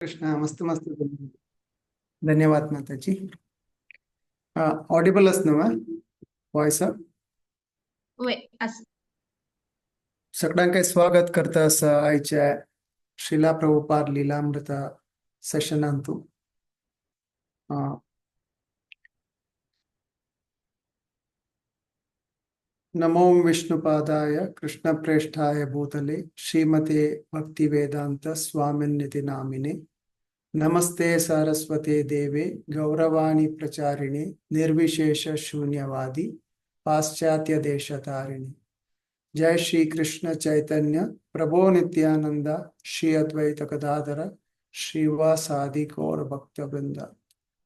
कृष्ण. मस्त मस्त. धन्यवाद माताजी. ऑडिबल आस न्हू वॉयस? वय आसा. सगळ्यांक स्वागत करता आसा आयच्या श्रीला प्रभुपाद लीलामृत सेशनांतु. नमो विष्णुपादाय कृष्णप्रेष्ठाय भूतले श्रीमते भक्तिवेदांत स्वामिन्निति नामिने. नमस्ते सारस्वते देवे गौरवाणी प्रचारिणे निर्विशेष शून्यवादी पाश्चात्य देशतारिणे. जय श्री कृष्ण चैतन्य प्रभो नित्यानंद श्री अद्वैत गदाधर श्रीवासादि गौर भक्त वृंद.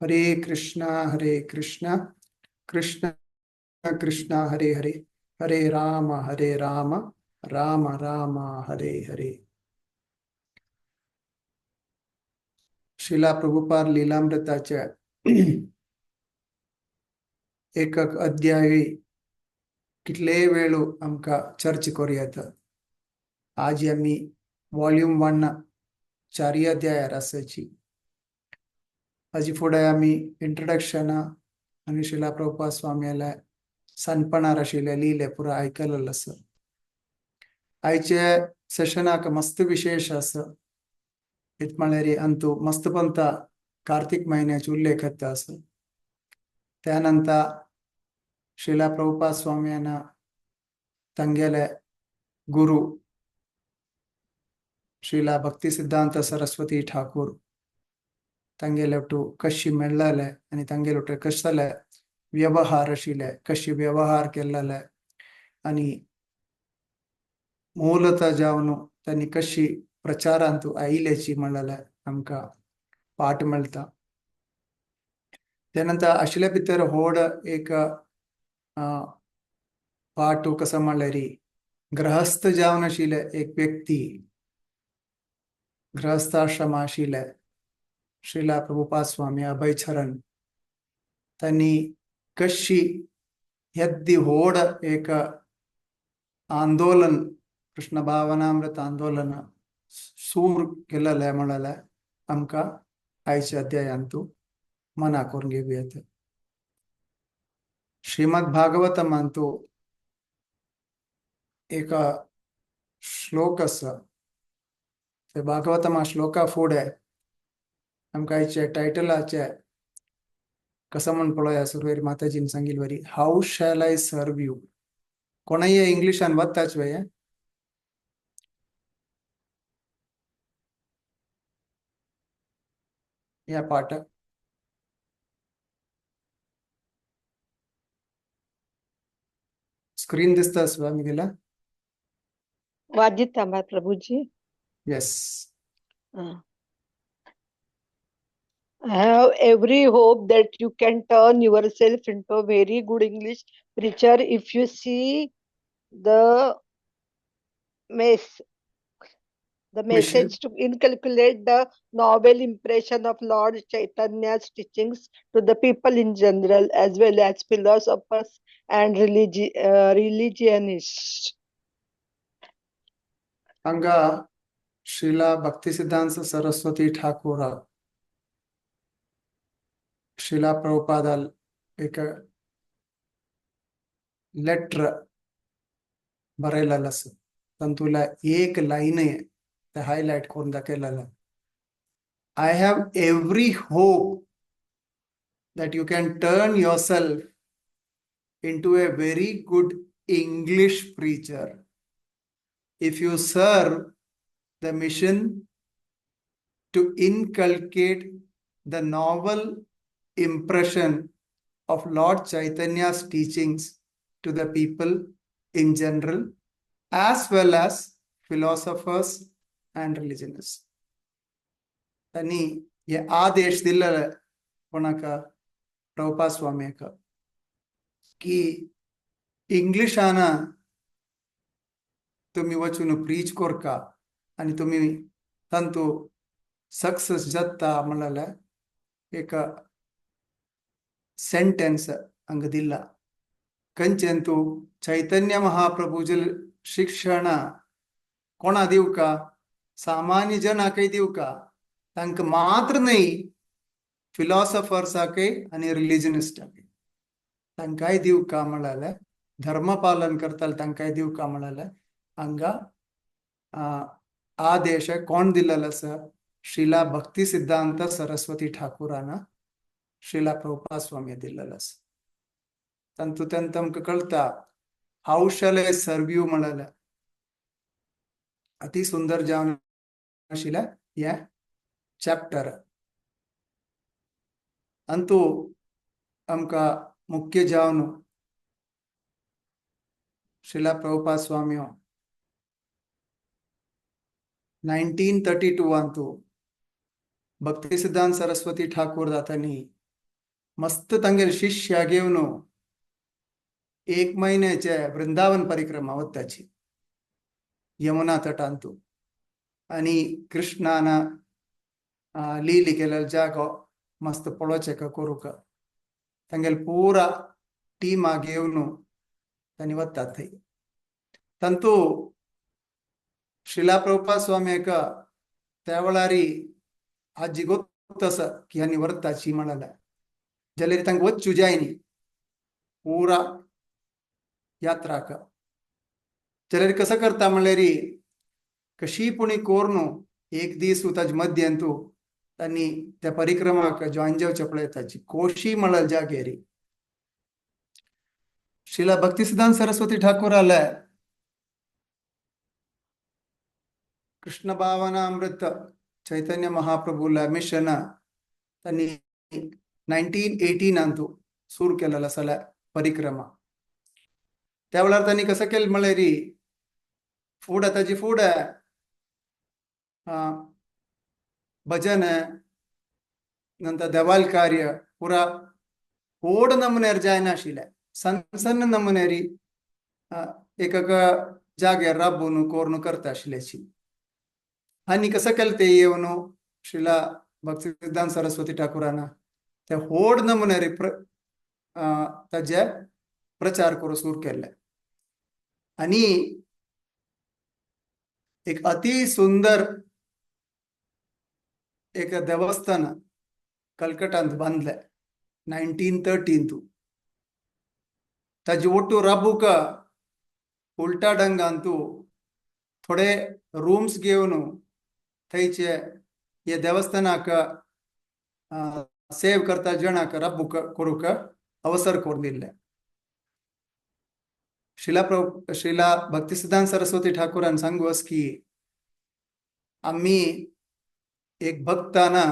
हरे कृष्णा हरे कृष्णा कृष्ण कृष्ण हरे हरे, हरे राम हरे राम राम राम हरे हरे. श्रीला प्रभुपाद लीलामृताच्या एक अध्यायी कितले वेळू आमकां चर्च करूं येता. आज आमी वॉल्यूम 1 चारय अध्यायार आसाची. हाजी फुडें आमी इंट्रोडक्शना आनी श्रीला प्रभुपाद स्वामीले सनपणार आशिल्ले लिहिले पुरा आयकलेलें आसा. आयचे सेशनाक मस्त विशेष आसा. इत म्हळ्यार अंतू मस्तपंत कार्तिक म्हयन्याचे उल्लेख आसा. त्या नंतर श्रीला प्रभुपाद स्वामींना तांगेले गुरु श्रीला भक्ती सिद्धांत सरस्वती ठाकूर तांगेले ಒಟ್ಟು कशी मेळ्ळले आनी तांगेले ಒಟ್ಟು कसले व्यवहार आशिल्ले, कशी व्यवहार केल्ले आनी ಮೂಲತಃ जावन तांणी कशी प्रचारांतु आयिल्ल्याची म्हणलेले आमकां पाठ मेळटा. त्या नंतर आशिल्ल्या भितर व्हड एक पाठ कसो म्हणल्यार गृहस्थ जावन आशिल्ले एक व्यक्ती, गृहस्थाश्रम आशिल्ले श्रीला प्रभुपाद स्वामी अभयचरण तांणी कशी येद्दी व्हड एक आंदोलन, कृष्ण भावनामृत आंदोलन सूर केलेलें म्हणलेलें आमकां आयच्या अध्यायांतू मना करून घेवया. श्रीमद भागवतमांतू एक श्लोक आसा. ते भागवतमा श्लोका फुडें आमकां आयचे टायटलाचे कसं म्हण पळोवया. सुरवेर माताजीन सांगिल्ले वरी, "How shall I serve you?" कोणाय इंग्लिशान वताच वय? ह्या पाठ स्क्रीन दिसता आसवा मिगेला? वाजित थांबा प्रभुजी. Yes. I have every hope that you can turn yourself into a very good English preacher if you see the mess the Mission. Message to inculcate the novel impression of Lord Chaitanya's teachings to the people in general as well as philosophers and religionists. हांगा श्रीला भक्ती सिद्धांत सरस्वती ठाकूर श्रीला प्रभुपादाल एक letter बरयलेलें आसा. तातूंतल्या एक line ते highlight करून दाखयलेलें, "I have every hope that you can turn yourself into a very good English preacher if you serve the mission to inculcate the novel impression of Lord Chaitanya's teachings to the people in general, as well as philosophers and religionists." त्यांनी हे आदेश दिलेले कोणाक? प्रभुपाद स्वामीक, की इंग्लिशान तुमी वचून preach करका आनी तुमी तांतू सक्सेस जाता म्हणलें एक सेंटेन्स हांगा दिला. खंयचें? तूं चैतन्य महाप्रभूचे शिक्षण कोणा दिवका? सामान्य जनाकय दिवका. तांकां मात्र न्हय, फिलॉसफर्साकय आनी रिलिजनिस्टाकय तांकांय दिवका म्हळ्यार, धर्म पालन करताले तांकांय दिवका म्हळ्यार हांगा आदेश कोण दिलेलो आसा? श्रीला भक्ती सिद्धांत सरस्वती ठाकूरान श्रीला प्रभुपाद स्वामी दिलेलो आसा. तातूंतल्यान आमकां कळटा, how shall I serve you म्हळ्यार अति सुंदर जावन आशिल्लें हें चॅप्टर. अंतू आमकां मुख्य जावन श्रीला प्रभुपाद स्वामी 1932 अंतू भक्ती सिद्धांत सरस्वती ठाकूर दातांनी मस्त तांगेले शिष्य घेवन एक महिन्याचे वृंदावन परिक्रमा वताची यमुना तटांतू आणि कृष्णान लीली केलेलो जागो मस्त पळोवचें करूंक तांगेले पुरा टीमा घेवन तांणी वतात थंय. तांतू श्रीला प्रभुपाद स्वामी त्या वेळारी आजी गोत्त आसा की ह्यांनी व्हरताची म्हळ्यार, जाल्यार तांकां वच्चू जाय न्ही पुरा यात्राक. जाल्यार कसं करता म्हणल्यार, कशी पुणी कोरनू एक दीस ताजे मध्यंतू तांणी त्या परिक्रमाक जॉईन जावचे पळयताची कोशी म्हळ्यार जागेरी. श्रीला भक्ती सिद्धांत सरस्वती ठाकूराले कृष्ण भावनामृत चैतन्य महाप्रभूला मिशन त्यांनी 1918 अंतू सुरू केलेला आसले परिक्रमा. त्या वेळार त्यांनी कसं केलं म्हणल्यार, फूड ताजी फूड भजन, नंतर देवाल कार्य पुरा व्हड नमुन्यार जायनाशिल्लें, सन्न सन्न नमुन्यारी एक जाग्यार राबून कोरून करता आशिल्ल्याची. आनी कसं केलें ते येवन श्रीला भक्ती सिद्धांत सरस्वती ठाकूरान ते व्हड नमुन्यारी ताजे प्रचार करूंक सुरू केल्ले आनी एक अति सुंदर एक देवस्थान कलकटांत बांदले 1913. ताजी ಒಟ್ಟು राबूक उल्टा डंगांतू थोडे रूम्स घेवन थंयचे हे देवस्थानाक सेव करता जणाक राबूक करूंक अवसर करून दिल्ले. श्रीला प्रभु श्रीला भक्ती सिद्धांत सरस्वती ठाकूरान सांगूस की आम्ही एक भक्ताना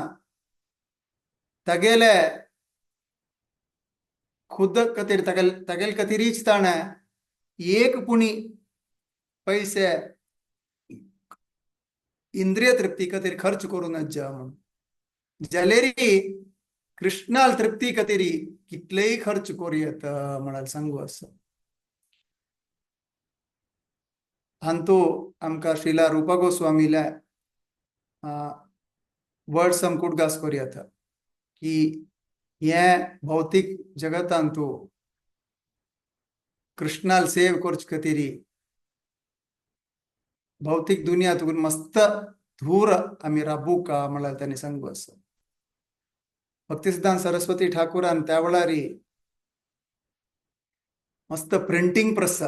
तागेले खुद कतीर तागेल तागेल कतिरीच ताणें एक पुणी पैसे इंद्रिय तृप्ती खातीर खर्च करूं नज म्हणून, जाल्यारी कृष्णाल तृप्ती खातीर कितलेय खर्च करूं येता म्हणाल सांगू आसा. हांतू आमकां श्रीला रुपा गोस्वामील्या वर्ड्स आमकां उडगास करूं येता की हें भौतीक जगतांतू कृष्णाल सेव करचे खातीर भौतीक दुनिया तुका मस्त धूर आमी राबूका म्हळ्यार तांणी सांगू आसा. भक्ती सिद्धांत सरस्वती ठाकूरान त्या वेळारी मस्त प्रिंटींग प्रेस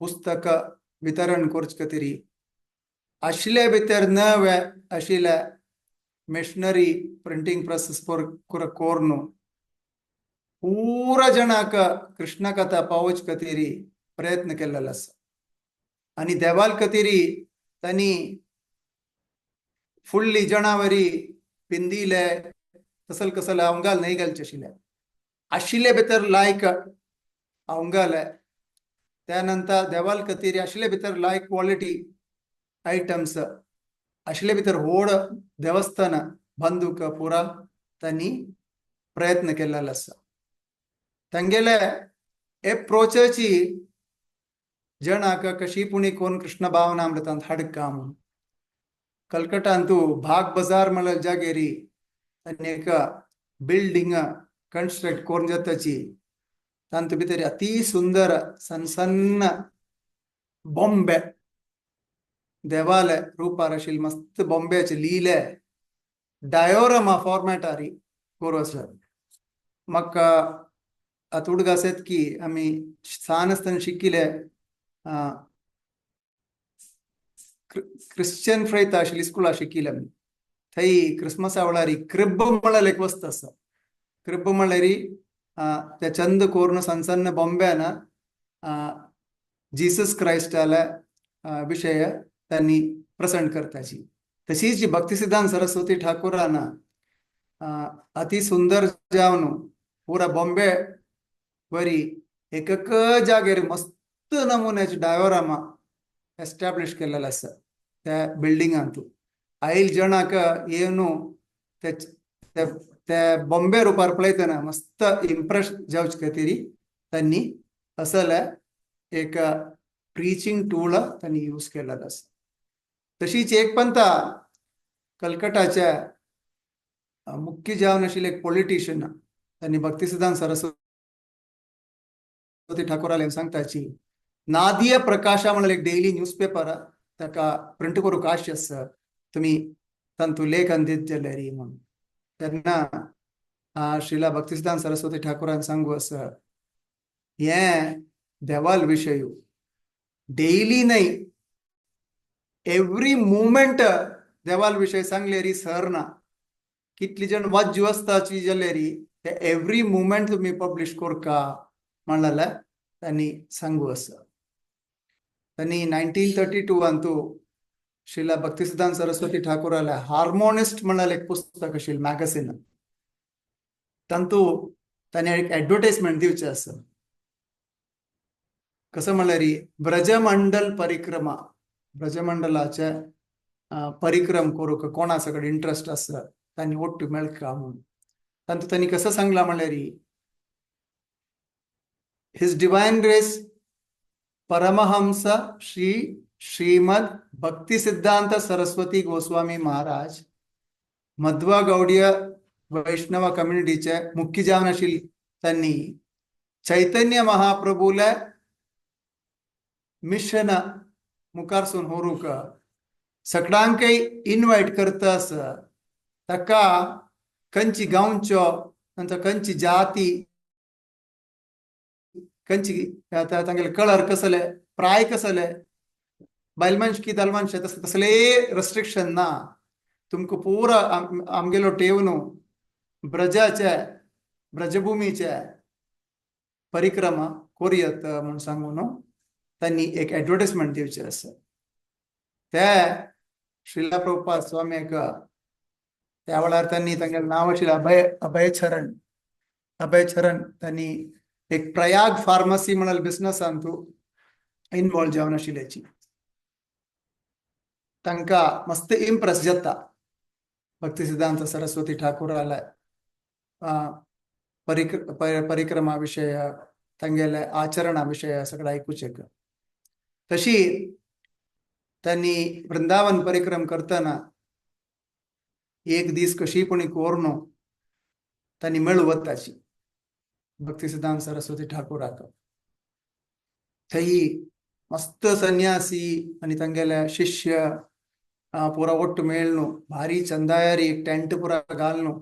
पुस्तक वितरण करचे खातीर आशिल्ले भितर नवे आशिल्ले मिशनरी प्रिंटींग प्रेस कोर्नु पूरा जणाक कृष्ण कथा पावोवचे खातीर प्रयत्न केल्लो आसा. आनी देवाल खातीर तांणी फुडली जणावरी पिंदिले तसल कसल अवंगाल न्हय घालचे आशिल्ले, आशिल्ले भितर लायक अवंगाले. त्यानंतर देवाल खातीर आशिल्ले भितर लायक क्वॉलिटी आयटम्स आशिल्ले भितर व्हड देवस्थान बांदूक पुरा तांणी प्रयत्न केल्लो आसा. तांगेले एप्रोचाची जणाक कशी पुणी कोण कृष्ण भावनामृतांत हाडका म्हणून कलकटांतू भाग बाजार म्हळ्यार जागेरी तांणी एक बिल्डींग कन्स्ट्रक्ट करून जाताची. तांतू भितर अति सुंदर सन्न सन्न बॉम्बे देवालय रूपार आशिल्ले मस्त बॉम्बेचे लिहिले. डायोरमा फॉर्मेटारी करू आसा. म्हाका आतां उडगास येता की आमी सान आसतना शिकिल्ले, क्रिश्चन फ्रैत आशिल्ली स्कुला शिकिल्ले आमी. थंय क्रिसमसा वेळार क्रिब्ब म्हळ्यार एक वस्त आसा. क्रिब्ब म्हळ्यार ते चंद कोरून सण सಣ್ण बॉम्ब्यान जीसस क्रायस्टाले विशय त्यांनी प्रसंट करताची. तशीच भक्ती सिद्धांत सरस्वती ठाकूरान अति सुंदर जावन पुरा बॉम्बे वरी एक जागेर मस्त नमुन्याचे डायोरामा एस्टॅब्लिश केलेलं आसा. त्या बिल्डिंगांतू आयल जणाक येवन ते ते बॉम्बे रुपार पळयतना मस्त इम्प्रेस जावचे खातीर त्यांनी असले एक प्रीचिंग टूल त्यांनी यूज केलेलं आसा. तशीच एक पंता कलकटाच्या मुख्य जावन आशिल्ले एक पॉलिटिशियन त्यांनी भक्तिसिद्धांत सरस्वती ठाकूराले सांगताची, नादिय प्रकाशा म्हणल्यार एक डेली न्यूजपेपर ताका प्रिंट करूंक आश आसा, तुमी तांतू लेखन दीत जाल्यार म्हणून. तेन्ना श्रीला भक्तिसिद्धांत सरस्वती ठाकूरान सांगू आसा, हें देवाल विशय डेली न्हय, एवरी मुवमेंट देवाल विशय सांगल्यार सर ना. कितली जण वाज्जू आसताची जाल्यार ते एवरी मुवमेंट तुमी पब्लिश करका म्हणलें तांणी सांगू आसा. त्यांनी 1932 अंतू श्रीला भक्तिसिद्धांत सरस्वती ठाकूराले हार्मोनिस्ट म्हणलें एक पुस्तक आशिल्लें, मॅगझीन, तांतू तांणी एक ऍडव्हर्टायजमेंट दिवचें आसा. कसं म्हणल्यार ब्रजमंडल परिक्रमा, ब्रजमंडलाचे परिक्रम करूंक कोणा सगळे इंट्रस्ट आसा तांणी ಒಟ್ಟು मेळका म्हणून. तांतू तांणी कसं सांगलां म्हणल्यार, his divine grace Paramahamsa Shri Shrimad Bhakti Siddhanta Saraswati Goswami Maharaj Madhva Gaudiya वैष्णव कम्युनिटीचे मुख्य जावन आशिल्ले त्यांनी चैतन्य महाप्रभूले मिशन मुखारसून व्हरूंक सगळ्यांकय इनवायट करता आसा. ताका खंयची गांवचो, नंतर खंयची जाती, खंयची तांगेले कलर कसले, प्राय कसले, बायल मनश की दाल मनश, तसले तसले रेस्ट्रिक्शन ना. तुमकां पुरा आमगेलो टेवनु ब्रजाचे ब्रजभूमीचे परिक्रमा करूयात म्हूण सांगून त्यांनी एक ऍडव्हर्टायजमेंट दिवचें आसा. ते श्रीला प्रभुपाद स्वामीक त्या वेळार त्यांनी तांगेलें नांव आशिल्लें अभय अभयचरण अभयचरण. त्यांनी एक प्रयाग फार्मसी म्हळ्यार बिझनसांत तूं इनवॉल्व जावन आशिल्ल्याची तांकां मस्त इम्प्रेस जाता भक्ती सिद्धांत सरस्वती ठाकूराले परिक्रमा विशय, तांगेले आचरणा विशय सगळें आयकुचें. तशी त्यांनी वृंदावन परिक्रम करतना एक दीस कशी पुणी कोरनो त्यांनी मेळू वताची भक्ती सिद्धांत सरस्वती ठाकूराक. थंय मस्त संन्यासी आनी तांगेले शिष्य पुरा ಒಟ್ಟು ಮೇಳ್ನು ಭಾರಿ ಚಂದಾಯಾರಿ एक टेंट पुरा घालನು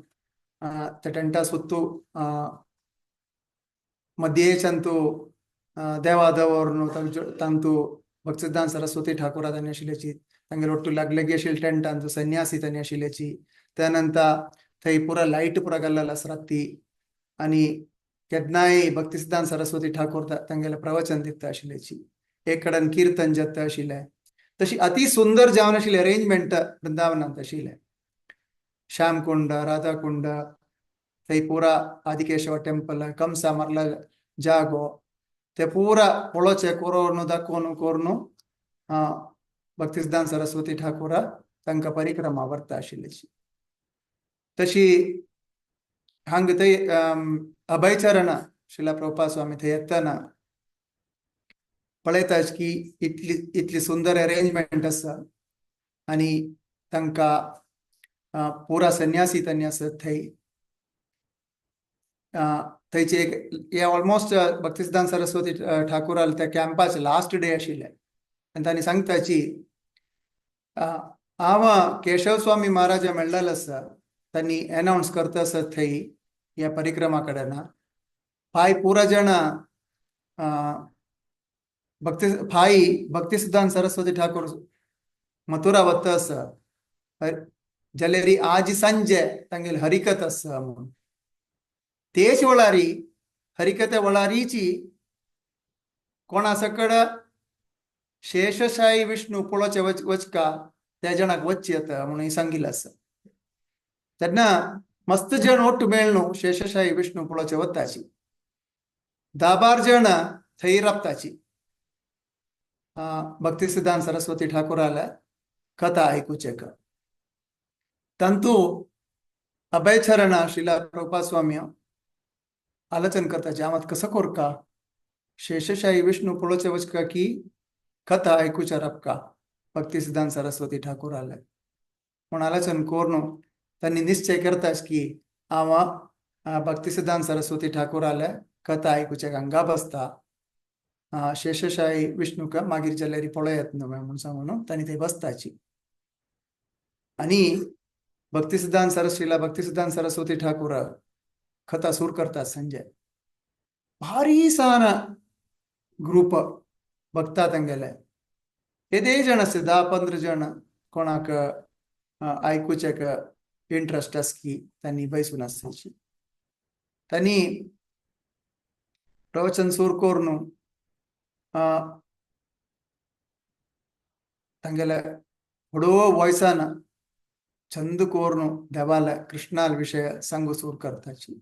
त्या टेंटा सुत्तू मध्येचंतू देवादवरनु तांतू भक्तिसिद्धांत सरस्वती ठाकूरा तांणी आशिल्ल्याची तांगेले ಒಟ್ಟು लग आशिल्ले टेंटांतू संन्यासी तांणी आशिल्ल्याची. त्यानंतर थंय पुरा लायट पुरा घाल्लेलो आसा राती आनी केन्नाय भक्तिसिद्धांत सरस्वती ठाकूर तांगेले प्रवचन दिता आशिल्ल्याची, एक कडेन कीर्तन जाता आशिल्लें. तशी अति सुंदर जावन आशिल्लें अरेंजमेंट वृंदावनांत आशिल्लें. श्यामकुंड, राधाकुंड, थंय पुरा आदिकेशव टेम्पल, कंसा मारला जागो, ते पुरा पळोवचें कोरोन दाखोवन करून भक्तिसिद्धांत सरस्वती ठाकूरा तांकां परिक्रमा व्हरता आशिल्ल्याची. तशी हांगा थंय अभयचरण शिला प्रभुपाद स्वामी थंय येतना पळयता की इतली इतली सुंदर अरेंजमेंट आसा आनी तांकां पुरा संन्यासी तांणी आसत थंय. थंयचे एक हे ऑलमोस्ट भक्तिसिद्धांत सरस्वती ठाकूराल त्या कॅम्पाचे लास्ट डे आशिल्ले आनी तांणी सांगताची, हांव केशव स्वामी महाराजा मेळ्ळेलो आसा. तांणी अनावन्स करता आसत थंय ह्या परिक्रमा कडेन फाय पुरा जण भक्ती फाई भक्ती सिद्धांत सरस्वती ठाकूर मथुरा वता आसा जाल्यार आज सांजे तांगेली हरिकथ आसा म्हणून. तेच वेळारी हरिकथे वेळारीची कोणा सकड शेषशाही विष्णू पळोवचे वचका त्या जणाक वच्ची येता म्हणून सांगिल्लें आसा. तेन्ना मस्त जण ಒಟ್ಟು मेळ्ळू शेषशाही विष्णू पळोवचे वताची 10-12 जण थंय राबताची भक्ती सिद्धांत सरस्वती ठाकूराला कथा आयकुचे का. तांतू अभयचरण श्रीला प्रभुपाद स्वामी आलोचन करता आमात कसो करका शेषशाही विष्णू पळोवचे वचका की कथा आयकुच्या राबका भक्ती सिद्धांत सरस्वती ठाकूराले म्हूण आलोचन करून त्यांनी निश्चय करताच की हांव भक्ती सिद्धांत सरस्वती ठाकूराले कथा आयकुच्या हांगा बसता शेषशाही विष्णूक मागीर जाल्यार पळयात न्हय म्हणून सांगून तांणी थंय बसताची. आनी भक्ती सिद्धांत सरस्वतीला भक्ती सिद्धांत सरस्वती ठाकूर कथा सूर करतात संजय भारी सान ग्रुप भक्ता तांगेले येदे जण आसता 10-15 जण कोणाक आयकुचेक इंट्रस्ट आसा की तांणी बैसून आसची. तांणी प्रवचन सूर करून तांगेले व्हडो वॉयसान चंद करून देवाला कृष्णाल विषय सांगू सूर करताची.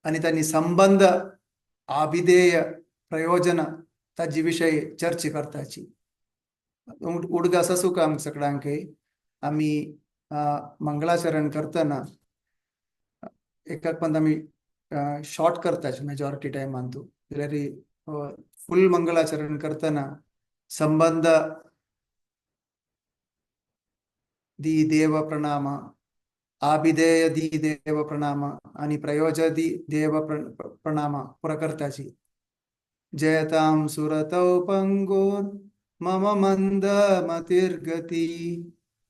आनी तांणी संबंध आभिधेय प्रयोजन ताजी विषय चर्चा करताची. उडगास आसूं आमकां सगळ्यांकय आमी मंगळाचरण करतना एकाक पण आमी शॉर्ट करताची मेजॉरिटी टायमान तूं जाल्यार फुल मंगळाचरण करतना संबंध दी देव प्रणाम आभिधेय दी देव प्रणाम आणि प्रयोज दी देव प्रणाम पुरा करताची. जयतां सुरतौ पंगोर मम मंद मतिर्गती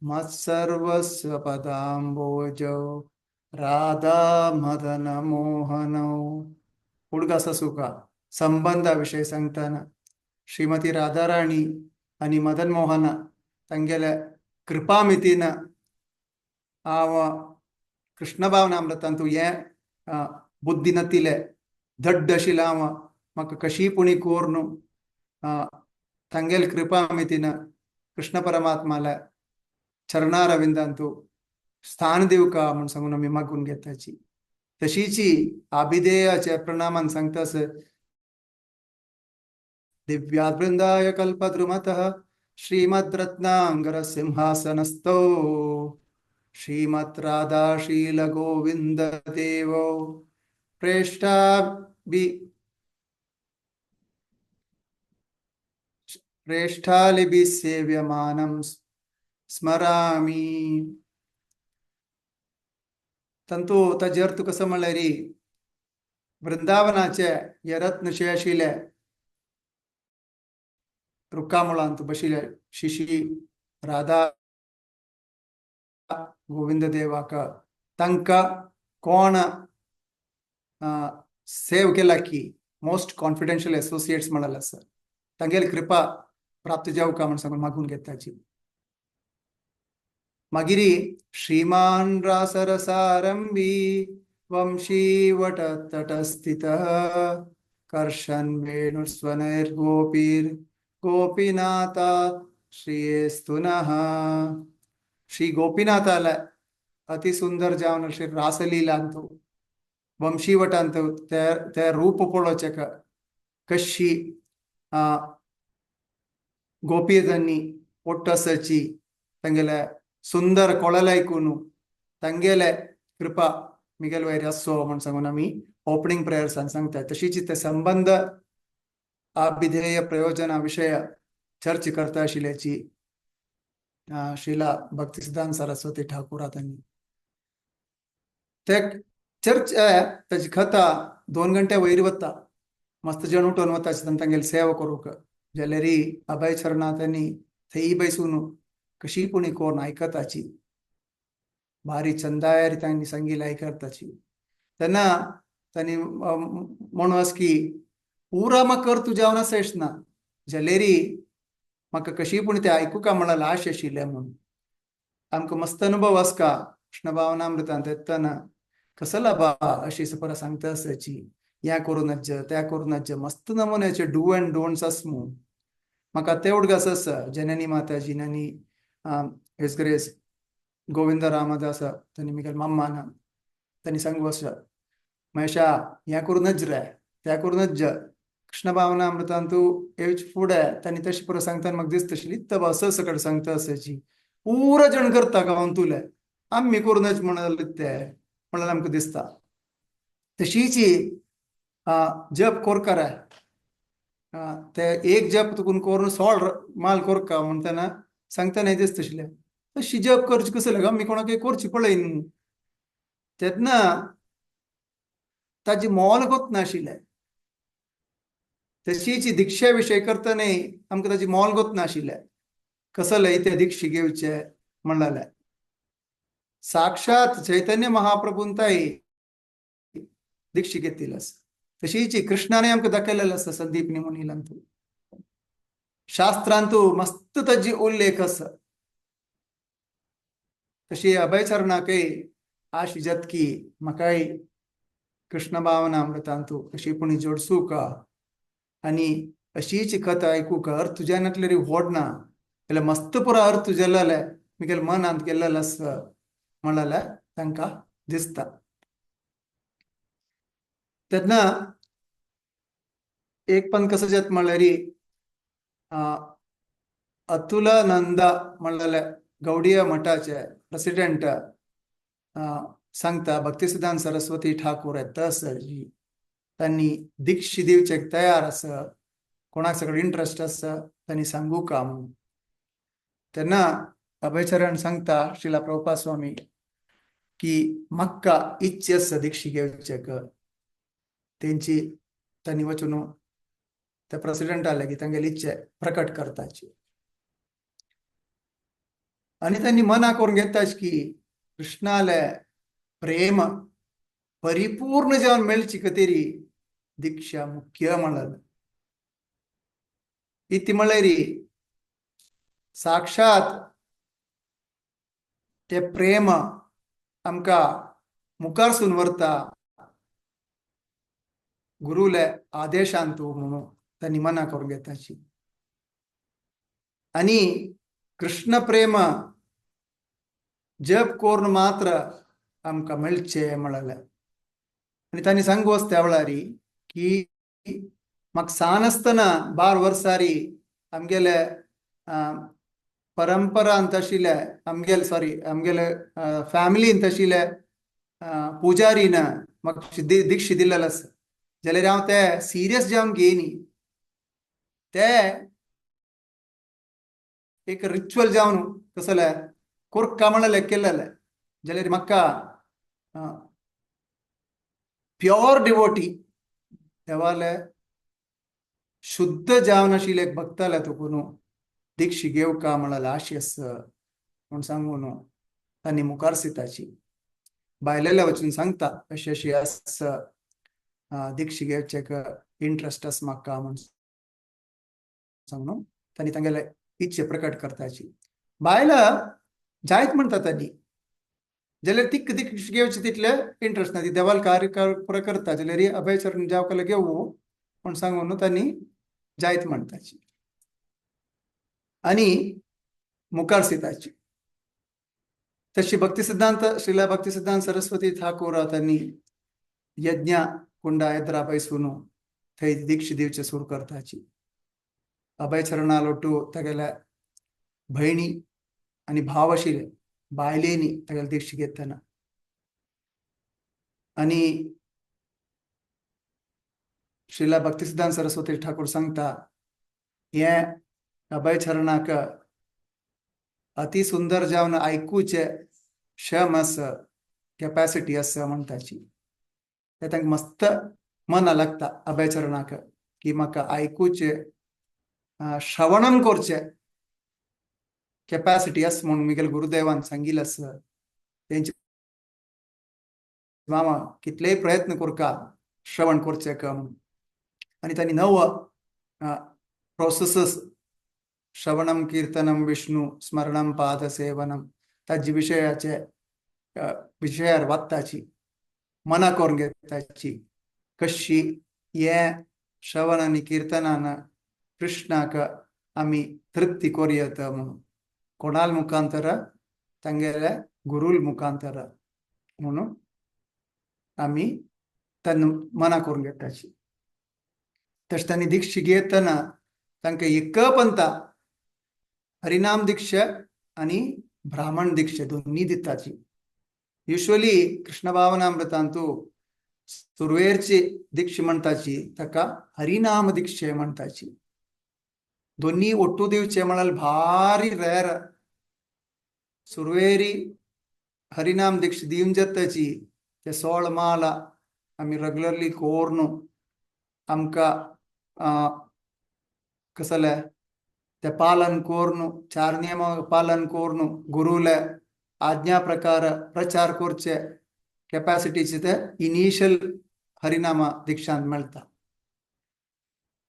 मत्सर्वस्व पदाम्बोजौ राधा मदन मोहनौ. उडगासा सुका संबंधा विषय सांगताना श्रीमती राधाराणी आणि मदन मोहन तांगेल्या कृपामितीन हांव कृष्ण भावनामृतांतू हें बुद्धी नतिले दड्ड आशिल्लें हांव म्हाका कशी पुणी कोर न्हू तांगेले कृपामितीन कृष्ण परमात्माल्या चरणारविंदांतू स्थान दिवका म्हूण सांगून आमी मागून घेताची. तशीची आभिधेयाच्या प्रणामान सांगता दिव्याद्वृंदाय कल्पद्रुमतः श्रीमद्रत्नांगर सिंहासनस्थो श्रीमद् राधाशील गोविंद देवो प्रेष्ठालिभिः सेव्यमानं स्मरामि. तंतू ताजे अर्थ कसो म्हणल्यार वृंदावनाचे हे रत्न शे आशिल्ले रुखामुळांत बशिल्ले शिशी राधा गोविंद देवाक तांकां कोण सेव केला की मोस्ट कॉन्फिडेन्शियल एसोसिएट्स म्हळ्यार आसा तांगेली कृपा प्राप्त जावका म्हण सांगून मागून घेताची. मागीर श्रीमान रासरसारंभी वंशीवट तटस्थितः कर्षन् वेणुस्वनैर्गोपीर् गोपीनाथा श्रीयेस्तु नः. श्री गोपीनाथाला अति सुंदर जावन श्री रासलीला अंतु वंशीवट अंत ते रूप पळोवचें कशी गोपीजांनी ಒಟ್ಟು आसाची तांगेले सुंदर कोळल आयकून तांगेले कृपा मिगेल वयर आसचो म्हण सांगून आमी ओपनिंग प्रेयर्सान सांगता. तशीच ते संबंध अभिधेय प्रयोजना विषय चर्च करता आशिल्ल्याची श्रीला भक्तिसिद्धांत सरस्वती ठाकूर तांणी ते चर्च ताजी कथा 2 घंटे वयर वता मस्त जण उठून वता तांगेली सेवा करूंक जाल्यार अभय चरणांनी थंय बैसून कशी पुणी कोण आयकताची. भारी चंदायारी तांणी सांगिल्लें करताची. तेन्ना तांणी म्हणू आस की पुरा म्हाका अर्थ जावन आसा ना जाल्यारी म्हाका कशी पूण ते आयकुका म्हळ्यार आश आशिल्लें म्हणून. आमकां मस्त अनुभव आसका कृष्ण भावनामृतांत येतना कसला बा अशी परत सांगता आसाची ह्या करूं नज्ज त्या करूं नज्ज मस्त नमुन्याचे do and don'ts आस मू. म्हाका ते उडगास आसा जननी माता जिननी his grace Govind Ramdas तांणी मिगेल मम्मान तांणी सांगू आसा महेशा ह्या करूं नज रे त्या करूं नज्ज. कृष्ण भावनामृतांतू येवचे फुडें तांणी तशें परत सांगतना म्हाका दिसता आशिल्ली इत्त बा असं सगळें सांगता आसाची पुरा जण करता गांवांतुले आमी करूं नज म्हणले ते म्हणल्यार आमकां दिसता. तशीच जप कोरकार ते एक जप तुकून करून सोळ माल कोरका म्हणटना सांगतना दिसता आशिल्लें तशी जप करची कसले आमी कोणाक करची पळय न्हू. तेन्ना ताजी मोल गोत नाशिल्लें. तशीच दीक्षा विशय करतनाय आमकां ताजी मोल गोत नाशिल्लें कसले ते दीक्षा घेवचे म्हणलें. साक्षात चैतन्य महाप्रभूंताय दीक्षा घेतिल्ली आसा. तशीच कृष्णाने आमकां दाखयलेलें आसा संदीपनी मुनीलांतू शास्त्रांतू मस्त ताजी उल्लेख आसा. तशी अभयचरणाकय आश जातकी म्हाकाय कृष्ण भावनामृतांतू अशी पुणी जोडसूका आनी अशीच कथा आयकूका अर्थ तुज्या नातलेरी व्हड ना जाल्यार मस्त पुरो अर्थ जालेले मिगेले मनांत गेल्लेलें आसा म्हणलेलें तांकां दिसता. तेन्ना एक पण कसं जात म्हणल्यार अतुलानंदा म्हणलेले गौडीय मठाचे प्रेसिडेंट सांगता भक्तिसिद्धांत सरस्वती ठाकूर येता जी त्यांनी दीक्षा दिवचेक तयार आसा कोणाक सगळें इंट्रस्ट आसा त्यांनी सांगू का म्हणून. तेन्ना अभयचरण सांगता श्रीला प्रभुपाद स्वामी की म्हाका इच्छा आसा दीक्षा घेवचेक. तेंची तांणी वचून त्या प्रेसिडेंटा लागीं तांगेली इच्छा प्रकट करताची आनी त्यांनी मना करून घेताच की कृष्णाले प्रेम परिपूर्ण जावन मेळची खातीर दीक्षा मुख्य म्हणलें. इति म्हणल्यार साक्षात ते प्रेम आमकां मुखारसून व्हरता गुरुले आदेशांतू म्हणून त्यांनी मना करून घेताची. आनी कृष्ण प्रेम जप करून मात्र आमकां मेळचें म्हणलें. आनी तांणी सांगू आसा त्या वेळार की म्हाका सान आसतना 12 वर्सारी आमगेले परंपरांत आशिल्ले आमगेले सॉरी आमगेले फॅमिलींत आशिल्ले पुजारीन म्हाका दीक्षा दिल्लेलो आसा. जाल्यार हांव ते सिरियस जावन घेयनी ते एक रिच्युअल जावन कसले कोरका म्हणलें केल्लेलें. जाल्यार म्हाका प्योर डिवोटी देवाले शुद्ध जावन आशिल्ले एक भक्ताले तुकून दीक्षा घेवका म्हणलें आशी आसा म्हूण सांगून तांणी मुखार सिताची बायलेले वचून सांगता अशी अशी आसा दीक्षा घेवचेक इंट्रस्ट आसा म्हाका म्हूण सांगून तांणी तांगेले इच्छा प्रकट करताची. बायलां जायत म्हणटा तांणी जाल्यार तिक दीक्षा घेवची तितले इंट्रस्ट ना ती देवाल कार्य पुरो करता जाल्यार अभयचरण जावकाला घेवू म्हूण सांगून तांणी जायत म्हणटाची आनी मुखार सिताची. तशी भक्तिसिद्धांत श्रीला भक्तिसिद्धांत सरस्वती ठाकूर त्यांनी यज्ञ कुंडा एद्रा बैसून थंय दीक्षा दिवचे सुरू करताची. अभयचरणालोटू तागेल्या भयणी आनी भाव आशिल्ले बायलेनी तागेले दीक्षा घेतना आनी श्रीला भक्तिसिद्धांत सरस्वती ठाकूर सांगता हे अभयचरणाक अति सुंदर जावन आयकुचे क्षम आसा कॅपॅसिटी आसा म्हणटाची. ते तांकां मस्त मना लागता अभयचरणाक की म्हाका आयकुचे श्रवणम करचे कॅपॅसिटी आसा म्हणून मिगेल गुरुदेवान सांगिल्लें आसा. तेंचे मामा कितलेय प्रयत्न करका श्रवण करचे का म्हणून. आनी तांणी नव प्रोसेसस श्रवणम कीर्तनम विष्णु स्मरणम पादसेवनम ताजे विशयाचे विशयार वाचताची मना करून घेताची कशी हे श्रवण आनी कीर्तनान कृष्णाक आमी तृप्ती करूं म्हणून. कोणाल मुखांतर? तांगेल्या गुरूल मुखांतर म्हणून आमी तांकां मना करून घेताची. तशें तांणी दीक्षा घेतना तांकां एक पंथा हरिनाम दीक्षा आनी ब्राह्मण दीक्षा दोन्ही दिताची. युज्वली कृष्ण भावनामृतांतु सुरवेरची दीक्षा म्हणताची ताका हरिनाम दीक्षा म्हणताची. दोन्ही ಒಟ್ಟು दिवचे म्हळ्यार भारी रेर. सुरवेरी हरिनाम दीक्षा दिवन जाताची ते सोळ माला आमी रेगुलरली कोर्नु आमकां कसले ते पालन कोर्नु, चार नियम पालन कोर्नु, गुरुले आज्ञा प्रकार प्रचार करचे कॅपॅसिटीचे ते इनिशियल हरिनाम दीक्षांत मेळटा.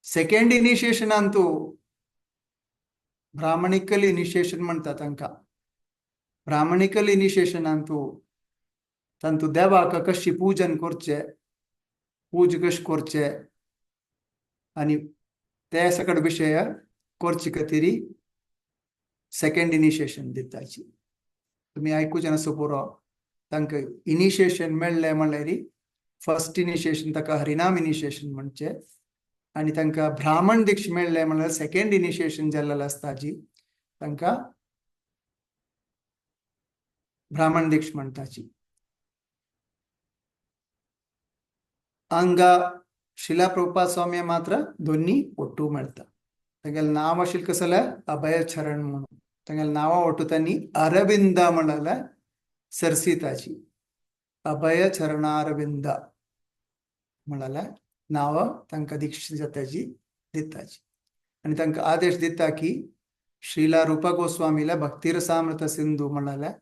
सेकंड इनिशिएशनांतु ब्राह्मणिकल इनिशिएशन म्हणटा तांकां. ब्राह्मणिकल इनिशिएशनांतु तांतु देवाक कशी पूजन करचे, पूज कशें करचे आनी ते सकट विशय करचे खातीर सेकंड इनिशिएशन दिताची. तुमी आयकुचें आसा पुरो. तांकां इनिशिएशन मेळ्ळें म्हणल्यार फर्स्ट इनिशिएशन ताका हरिनाम इनिशिएशन म्हणचे आनी तांकां ब्राह्मण दीक्षा मेळ्ळें म्हणल्यार सेकंड इनिशिएशन जाल्लें आसता जी तांकां ब्राह्मण दीक्षा म्हणटाची. हांगा शिला प्रभुपाद स्वामी मात्र दोन्ही ಒಟ್ಟು मेळटा. तांगेलें नांव आशिल्लें कसलें? अभयचरण म्हणून. तांगेलें नांवा ಒಟ್ಟು तांणी अरविंद म्हणलें सरसिताची. अभय चरणारविंद म्हणलें नांव तांकां दीक्षा जाताची दिताची. आनी तांकां आदेश दिता की श्रीला रूपा गोस्वामीला भक्तिरसामृत सिंधू म्हणलें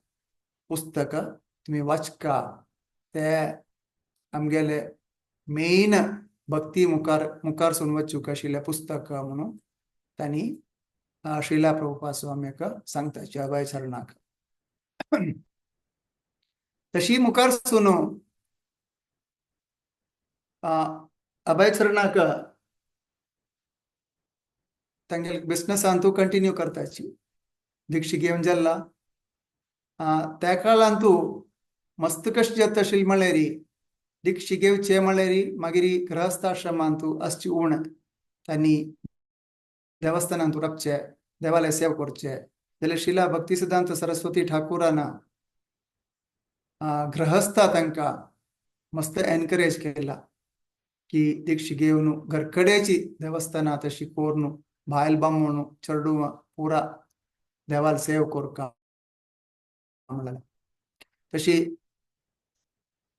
पुस्तक तुमी वाचका, ते आमगेले मेन भक्ती मुखार मुखार सून वचूंक आशिल्लें पुस्तक म्हणून तांणी श्रीला प्रभुपाद स्वामीक सांगताची अभय चरणाक. तशी मुखार सून अभय चरणाक तांगेले बिझनसांतू कंटिन्यू करताची. दीक्षा घेवन जाल्ला त्या काळांतू मस्त कशें जाता आशिल्लें म्हळ्यार दीक्षा घेवचे म्हळ्यार मागीर गृहस्थाश्रमांतू आसची उण तांणी देवस्थानांतू रावचे, देवालय सेवा करचे. जाल्यार शिला भक्ती सिद्धांत सरस्वती ठाकुरान गृहस्था तांकां मस्त एनकरेज केला की दीक्षा घेवन घरकडेची देवस्थानां तशी करून बायल बामण चेडूं पुरा देवाल सेव करका म्हणलें. तशी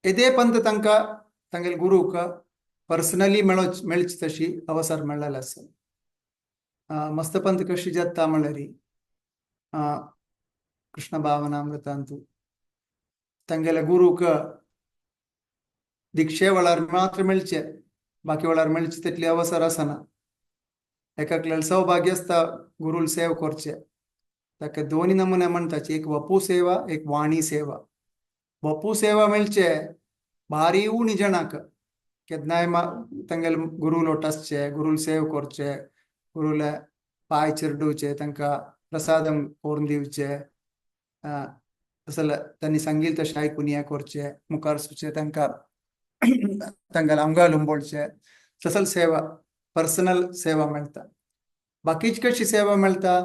येदे पंत तांकां तांगेले गुरूक पर्सनली मेळची तशी अवसर मेळ्ळेलो आसा. मस्त पंत कशी जाता म्हणल्यार कृष्ण भावनामृतांतू तांगेले गुरूक दीक्षे वेळार मात्र मेळचे, बाकी वेळार मेळचे तितली अवसर आसना. एकाकल्यान सौभाग्य आसता गुरूल सेव करचे. ताका दोनी नमुने म्हणटाचे, एक वपू सेवा, एक वाणी सेवा. वपू सेवा मेळचे भारी उणी जणांक केन्नाय तांगेले गुरू लोट आसचे, गुरूल सेव करचे, गुरूले पांय चिरडुवचे, तांकां प्रसादम करून दिवचे, तसले तांणी सांगिल्लें तशें आयकून हें करचें, मुखार सरचें, तांकां तांकां आंगार उंबोळचें, तसल सेवा पर्सनल सेवा मेळटा. बाकीची कशी सेवा मेळटा?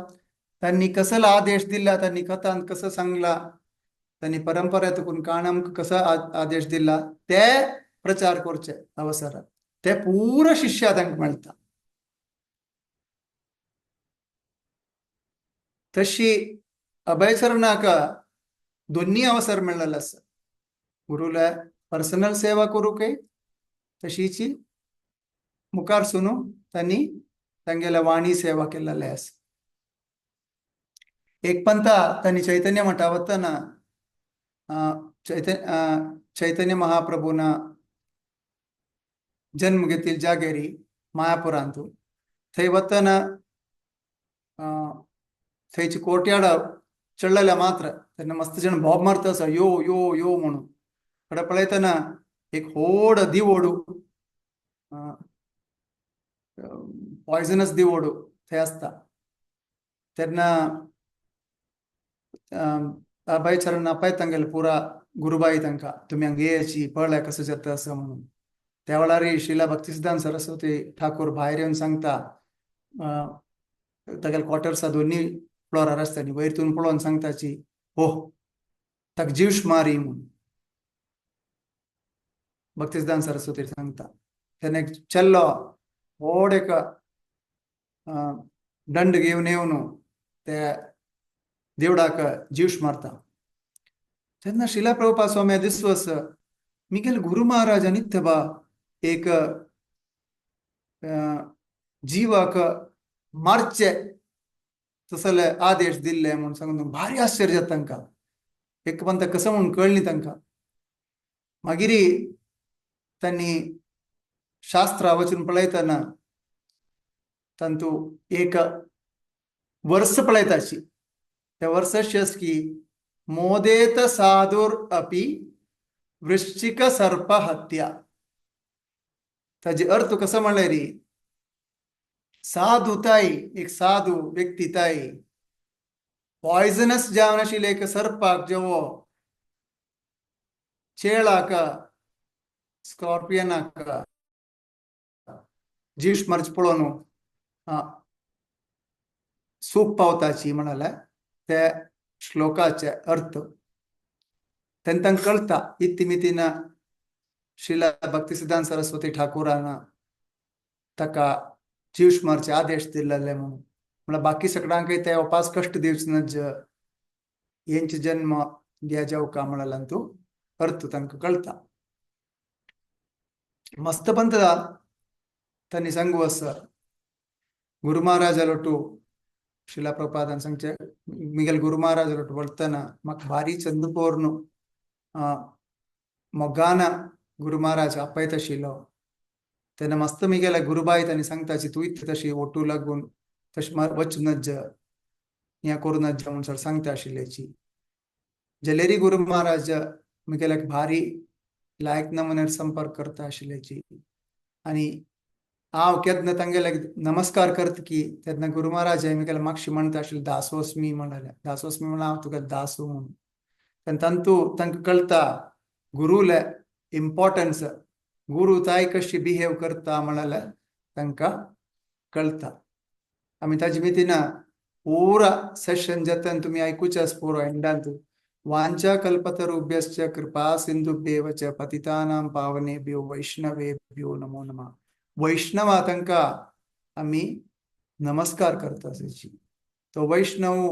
तांणी कसलो आदेश दिला, तांणी कथांत कसो सांगला, तांणी परंपरा तुकून काण आमकां कसो आदेश दिला ते प्रचार करचे अवसरात ते पुरो शिष्या तांकां मेळटा. तशी अभयचरणाक दोन्ही अवसर मेळ्ळेलो आसा. गुरुला पर्सनल सेवा करूंकय तशीची मुखार सुनू तांणी तांगेल्या वाणी सेवा केल्लेली आसा. एक पंथा तांणी चैतन्य मठा वतना चैतन्य महाप्रभुನ जन्म घेतील जागेरी मायापुरांतु थंय वतना थंयची कोर्टयार्ड चडलेल्या मात्र तेन्ना मस्त जण बॉब मारता आसा, यो यो यो म्हणून. कडेन पळयतना एक व्हड दिवोडू, पॉयझनस दिवोडू थंय आसता. तेन्ना अभयचरण अपाय तांगेले पुरा गुरुबाई तांकां, तुमी हांगा येयाची, पळय कसो जाता आसा म्हणून. त्या वेळार श्रीला भक्तिसिद्धांत सरस्वती ठाकूर भायर येवन सांगता, तागेले क्वॉर्टर्सा दोन्ही फ्लोरार आसता न्ही, वयर तून पळोवन सांगताची, हो ताका जीवश मारी म्हणून. भक्तिसिद्धांत सरस्वती सांगता. तेन्ना एक चेल्लो व्हड एक दंड घेवन येवन ते देवडाक जीवश मारता. तेन्ना शिला प्रभुपाद स्वामी दिसवस मिगेल गुरु महाराज नित्य एक जीवाक मारचे तसले आदेश दिल्ले म्हणून सांगून भारी आश्चर्य जाता तांकां. एक पंत कसं म्हणून कळ्ळी तांकां. मागीर तांणी शास्त्रा वचून पळयतना तांतू एक वर्स पळयताची, त्या वर्साची की मोदेत साधुर अपि वृश्चिक सर्प हत्या. ताजे अर्थ कसो म्हणल्यार साधू ताई, एक साधू व्यक्ती ताई पॉयझनस जावन आशिल्ले एक सर्पाक जेवो चेळाक स्कॉर्पियनाक जीव मरच पळोवन सूख पावताची म्हणाले ते श्लोकाचे अर्थ. तेन्ना तांकां कळटा इत्तिमितीन श्रीला भक्तिसिद्धांत सरस्वती ठाकूरान ताका जीव मारचे आदेश दिल्ले म्हणून. म्हळ्यार बाकी सगळ्यांकय ते उपास कश्ट दिवच नज हेंचे जन्म द्या जावका म्हळ्यार तूं अर्थ तांकां कळटा. मस्त पंत तांणी सांगू आसा गुरु महाराजालोटू शिला प्रपादान सांगचे, मिगेल गुरु महाराजालोटू वळतना म्हाका भारी चंद पोरनु मोगान गुरु महाराज आपयत आशिल्लो. तेन्ना मस्त मिगेले गुरुबाई तांणी सांगताची, तूं इतलें तशी ओटू लागून तशें वच नज्ज हें करूं नज्ज म्हणून सर सांगता आशिल्ल्याची. जलेरी गुरु महाराज मिगेल्याक भारी लायक नमुन्यार संपर्क करता आशिल्ल्याची. आनी हांव केन्ना तांगेल्याक नमस्कार करता की तेन्ना गुरु महाराज मिगेल्या मागशी म्हणटा आशिल्ले, दासोस्मी म्हणलें. दासोस्मी म्हणल्यार हांव तुका दासो म्हणून. तेन्ना तांतू तांकां कळटा गुरुले इम्पॉर्टन्स, गुरु ताय कशी बिहेव करता म्हणल्यार तांकां कळटा. आमी ताजे मितीन पुरा सेशन जाता तुमी आयकुचें आसा पुरो एंडांत. वांछा कल्पतरुभ्यश्च कृपा सिंधुभ्येव च पतितानां पावनेभ्यो वैष्णवेभ्यो नमो नमः. वैष्णवा तांकां आमी नमस्कार करता आसाची. तो वैष्णव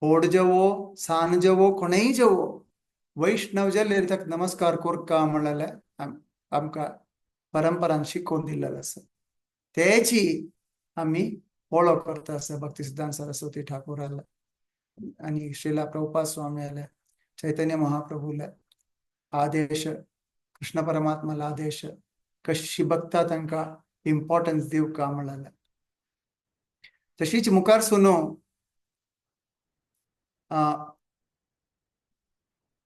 होड जवो सान जवो कोणेय जवो वैष्णव जाल्यार ताका नमस्कार कोरका म्हणल्यार आमकां परंपरान शिकोवन दिल्लें आसा. तेची आमी फॉलो करता आसा भक्ती सिद्धांत सरस्वती ठाकूराला आणि श्रीला प्रभुपाद स्वामी आले, चैतन्य महाप्रभूला आदेश, कृष्ण परमात्माला आदेश, कशी भक्ता तांकां इम्पॉर्टन्स दिवका म्हणलें. तशीच मुखार सुनो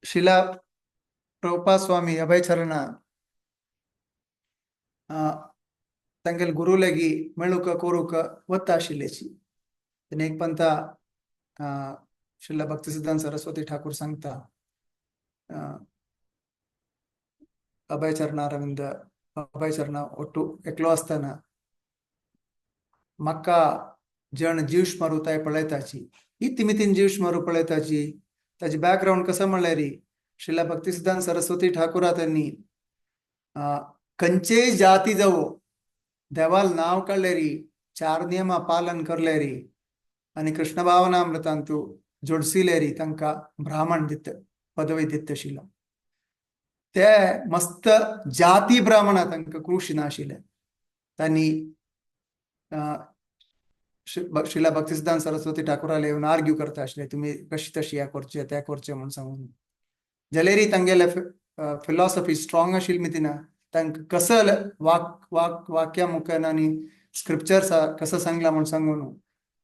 शिला प्रभुपाद स्वामी अभयचरण तांगेले गुरु लागी मेळूक कोरूक वता आशिल्ल्याची. तेन्ना एक पंता श्रीला भक्तिसिद्धांत सरस्वती ठाकूर सांगता, अभयचरणारविंद अभयचरणा ಒಟ್ಟು एकलो आसतना म्हाका जण जीव मारू ताय पळयताची, इतिमितीन जीव मारू पळयताची. ताची बॅकग्राऊंड कसं म्हणल्यार श्रीला भक्तिसिद्धांत सरस्वती ठाकूरा त्यांनी खंयचेय जाती जावो देवाल नाव काडलेरी, चार नियमा पालन करलेरी आनी कृष्ण भावनामृतांतु जोडसिलेरी तांकां ब्राह्मण दित पदवी दित आशिल्लो. ते मस्त जाती ब्राह्मणा तांकां कृशी नाशिल्ले. तांणी श्रीला भक्तिसिद्धांत सरस्वती ठाकूराले येवन आर्ग्यू करता आशिल्ले, तुमी कशी तशी ह्या करचे त्या करचे म्हणून सांगून. जाल्यारय तांगेले फिलॉसॉफी स्ट्रॉंग आशिल्ली मितीना तांकां कसल वाक वाक वाक्या मुखान आनी स्क्रिप्चर्स कसं सांगला म्हूण सांगून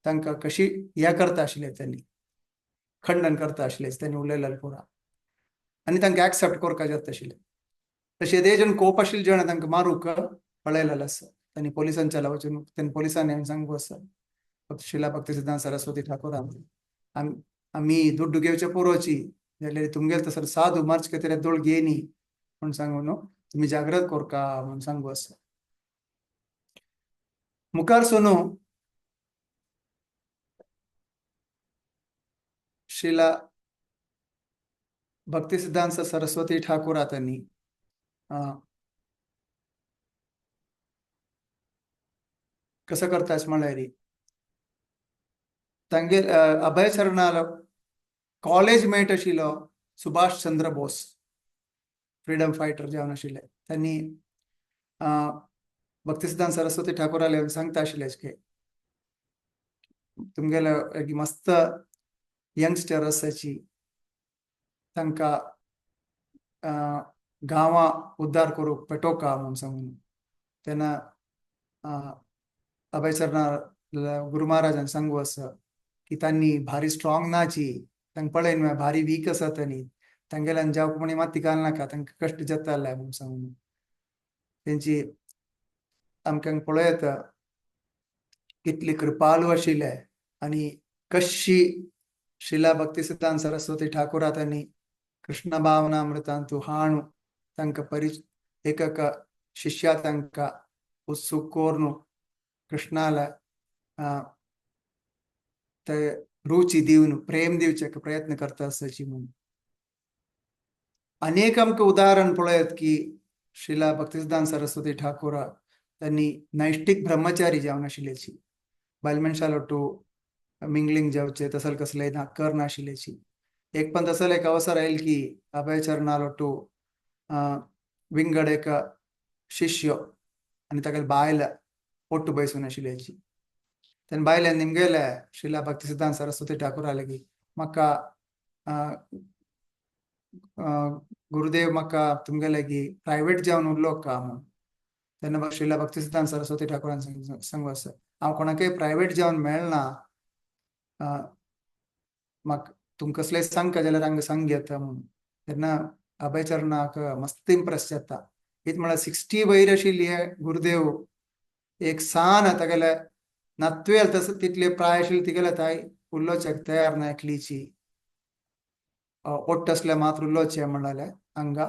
तांकां कशी हे करता आशिल्ले, त्यांनी खंडन करता आशिल्ले, त्यांनी उलयलें पुरा आनी तांकां एक्सेप्ट करपाक जाता आशिल्लें. तशें ते जण कोप आशिल्ले जण तांकां मारूंक पळयलेलें आसा. त्यांनी पोलिसांच्या वचून त्यांनी पोलिसांनी येवन सांगू आसा शिला भक्ती सिद्धांत सरस्वती ठाकूरान, आमी दुड्डू घेवचे पुरोची जाल्यार तुमगेल तसो साधू मार्च तरी दोळ घेयनी म्हूण सांगू न्हू, तुमी जाग्रत करका म्हूण सांगू आसा. मुखार सोनू शिला भक्ती सिद्धांत सरस्वती ठाकूर त्यांनी कसं करतास म्हळ्यार तांगेर अभय चरणालो कॉलेज मेट आशिल्लो सुभाष चंद्र बोस, फ्रीडम फायटर जावन आशिल्ले. त्यांनी भक्तिसिद्धांत सरस्वती ठाकूराले सांगता आशिल्ले की तुमगेलो एक मस्त यंगस्टर आसाची, तांकां गांवां उद्धार करूंक पेटोवका म्हूण सांगून. तेन्ना अभय चरणा गुरु महाराजान सांगू आसा की तांणी भारी स्ट्रॉंग नाची, तांकां पळयन म्हळ्यार भारी वीक आसा तांणी, तांगेल्यान जावंक म्हणी माती घालनाका, तांकां कश्ट जाताले म्हूण सांगून. तेंची आमकां पळयता कितली कृपालू आशिल्ले आनी कशी शिला भक्ती सिद्धांत सरस्वती ठाकूरा तांणी कृष्ण भावनामृतांतु हाणू तांकां परि एक शिष्या तांकां उत्सूक कोर्नु कृष्णाला ते रुची दिवन प्रेम दिवचे प्रयत्न करता आसाची म्हूण. अनेक आमकां उदाहरण पळयत की शिला भक्तिसिद्धांत सरस्वती ठाकूरा त्यांनी नैष्टिक ब्रह्मचारी जावन आशिल्ल्याची, बायल मनशा लोटू मिंगलिंग जावचे तसल कसले ना कर नाशिल्ल्याची. एक पण तसल एक अवसर आयल की अभय चरणा लोटू विंगड एक शिष्य आनी ताका बायल ಒಟ್ಟು ಬಯಸುನ आशिल्ल्याची. तेन्ना बायल्यान निमगेले शिला भक्तिसिद्धांत सरस्वती ठाकूराले की म्हाका गुरुदेव म्हाका तुमगेले की प्रायवेट जावन उरलो का म्हूण. तेन्ना शिला भक्तिसिद्धांत सरस्वती ठाकूरान सांगू आसा हांव कोणाकय प्रायवेट जावन मेळना, म्हाका तुमकां कसलें सांगका जाल्यार हांगा सांग घेता म्हूण. तेन्ना अभयचरणाक मस्त इम्प्रेस जाता. कितें म्हळ्यार 60 वयर आशिल्ली गुरुदेव एक सान तागेले नातवेल तसो तितले प्राय आशिल्ले तिगेले ताय उलोवच्याक तयार ना एकलीची, ओट्ट आसल्यार मात्र उलोवचें म्हणलें हांगा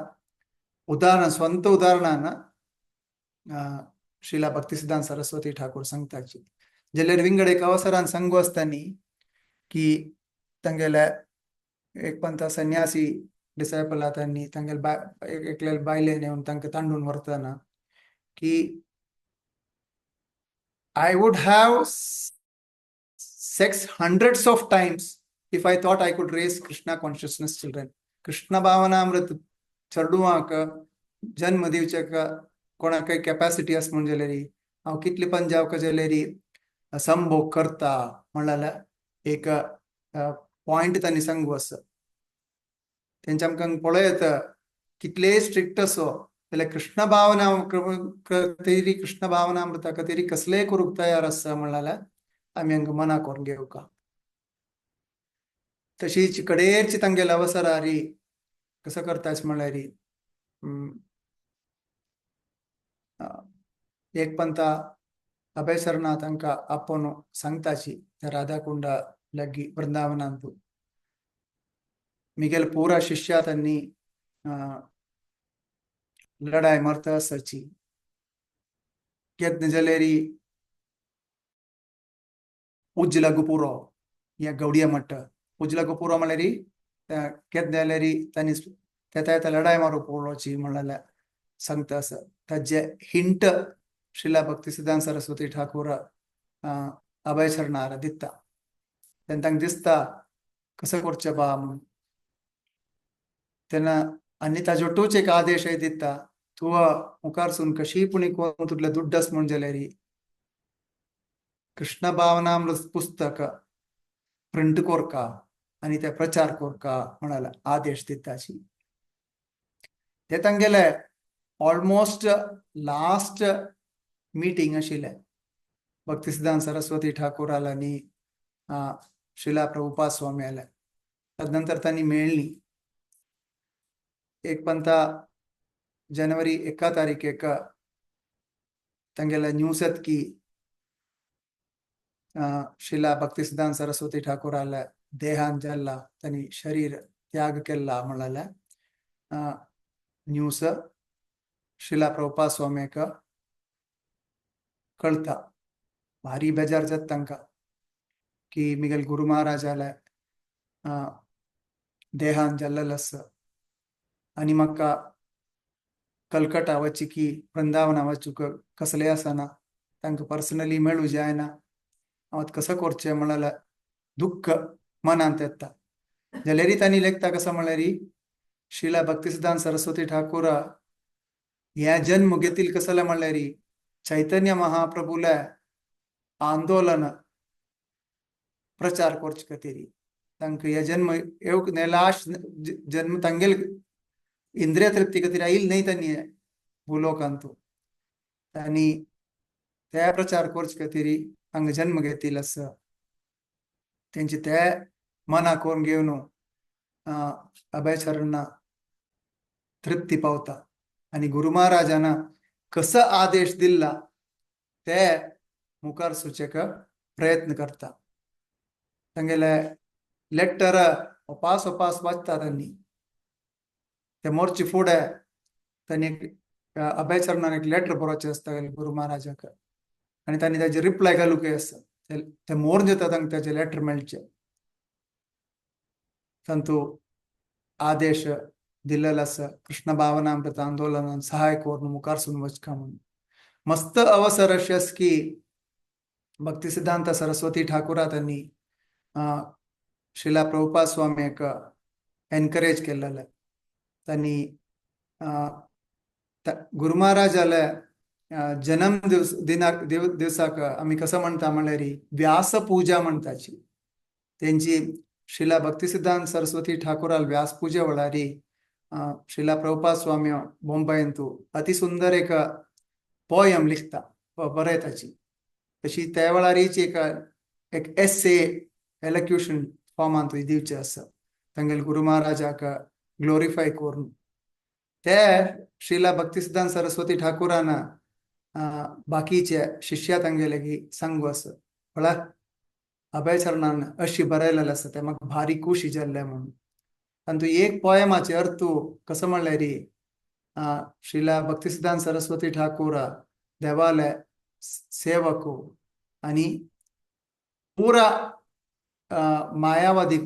उदाहरण स्वंत उदाहरणान श्रीला भक्तिसिद्धांत सरस्वती ठाकूर सांगताची. जाल्यार विंगड एक अवसरान सांगू आसतानी की तांगेले एक पंथ संन्यासी डिसायपल तांणी तांगेले बाय एकल्या बायलेन येवन तांकां तांडून व्हरतना की I would have sex hundreds of times if I thought I could raise Krishna consciousness children. Krishna Bhavanamrit चेडवांक जन्म दिवच्याक कोणाकय कॅपॅसिटी आसा म्हूण जाल्यार हांव कितले पण जावका जाल्यार संभोग करता म्हणल्यार एक पॉयंट तांणी सांगू आसा. तेंच्या आमकां पळयत कितलेय स्ट्रिक्ट असो जाल्यार कृष्ण भावना तरी कृष्ण भावनामृता तरी कसलेय करूंक तयार आसा म्हणल्यार आमी हांगा मना करून घेवका. तशीच कडेरची तांगेले अवसरारी कसो करतास म्हणल्यार एक पंथा अभय सरना तांकां आपोवन सांगताची त्या राधाकुंडा लागीं वृंदावनांतू मिगेल पुरा शिष्या तांणी लढाय मरता आसाची केन्ना जाल्यार उज्जला पुरो ह्या गौडिया मठ उज्जला पुरो म्हणल्यार केन्ना जाल्यार तांणी तेता येता लढाय मारूंक पळोवची म्हणल्यार सांगता आसा. ताजे हिंट श्रीला भक्तिसिद्धांत सरस्वती ठाकूर अभय शरणार दिता. तेन्ना तांकां दिसता कसं करचें बा म्हणून. तेन्ना आनी ताजो टोच एक आदेश दिता तूं मुखारसून कशीय पुणी कोण तुगेले दुड्ड आसा म्हूण जाल्यार कृष्ण भावनामृत पुस्तक प्रिंट कोरका आनी ते प्रचार कोरका म्हणाला आदेश दिताची. ते तांगेले ऑलमोस्ट लास्ट मिटींग आशिल्लें भक्तिसिद्धांत सरस्वती ठाकूराल आनी श्रीला प्रभुपाद स्वामी आले. तदनंतर तांणी मेळ्ळी. एक पंता जनवरी 1 तारीखेक तांगेले न्यूज येत की श्रीला भक्तिसिद्धांत सरस्वती ठाकूराले देहांत जाल्ला, तांणी शरीर त्याग केल्ला म्हणलेले न्यूज श्रीला प्रभुपाद स्वामीक कळता. भारी बेजार जाता तांकां की मिगेल गुरु महाराजाले देहांत जाल्लेलें आसा आनी म्हाका कलकटा वचची की वृंदावना वचूंक कसलें आसना, तांकां पर्सनली मेळूं जायना, हांव आतां कसो करचें म्हणलें दुख्ख मनांत येता. जाल्यारी तांणी लेखता कसो म्हणल्यार, श्रीला भक्तिसिद्धांत सरस्वती ठाकूर ह्या जन्म घेतील कसले म्हणल्यार चैतन्य महाप्रभूले आंदोलन प्रचार करचे खातीर. तांकां हे जन्म येवंक लास्ट जन्म तांगेल इंद्रिय तृप्ती खातीर आयिल्ल न्हय. तांणी भूलोकांतु तांणी ते प्रचार करचे खातीर हांगा जन्म घेतील आसा. तेंचे ते मना करून घेवन अभयचरणा तृप्ती पावता आनी गुरु महाराजान कसो आदेश दिल्ला ते मुखार सुचेक प्रयत्न करता. तांगेले लेटर ओपास ओपास वाचता तांणी. ते मोर्चे फुडें तांणी अभयचरणान एक लेटर बरोवचें आसता गुरु महाराजाक आनी तांणी ताजे रिप्लाय घालूंक आसता. ते मोर जाता तांकां ताजे लेटर मेळचें. तांतू आदेश दिलेलो आसा कृष्ण भावनामृत आंदोलनान सहाय करून मुखार सून वचका म्हणून. मस्त अवसर अशें आसा की भक्ती सिद्धांत सरस्वती ठाकुरा तांणी श्रीला प्रभुपाद स्वामीक एनकरेज केल्लेलें. तांणी गुरु महाराजाले जन्म दिवस दिनाक दिवसाक आमी कसो म्हणटा म्हणल्यार व्यास पूजा म्हणटाची. तेंची श्रीला भक्ती सिद्धांत सरस्वती ठाकुराल व्यास पूजा वेळारी श्रीला प्रभुपाद स्वामी बोंबयंतू अति सुंदर एक पोयम लिखता, बरयताची. तशी त्या वेळारीच एक एक एसे एलोक्युशन फॉर्मांत दिवचें आसा तांगेले गुरु महाराजाक ग्लोरिफाय करून. ते श्रीला भक्ती सिद्धांत सरस्वती ठाकुरान बाकीचे शिष्या तांगेले की सांगू आसा, म्हळ्यार अभयचरणान अशी बरयलेलें आसा, ते म्हाका भारी खुशी जाल्लें म्हणून. तांतू एक पोयमाचे अर्थ कसो म्हणल्यार, श्रीला भक्ती सिद्धांत सरस्वती ठाकूर देवाले सेवक आनी पुरा मायावादी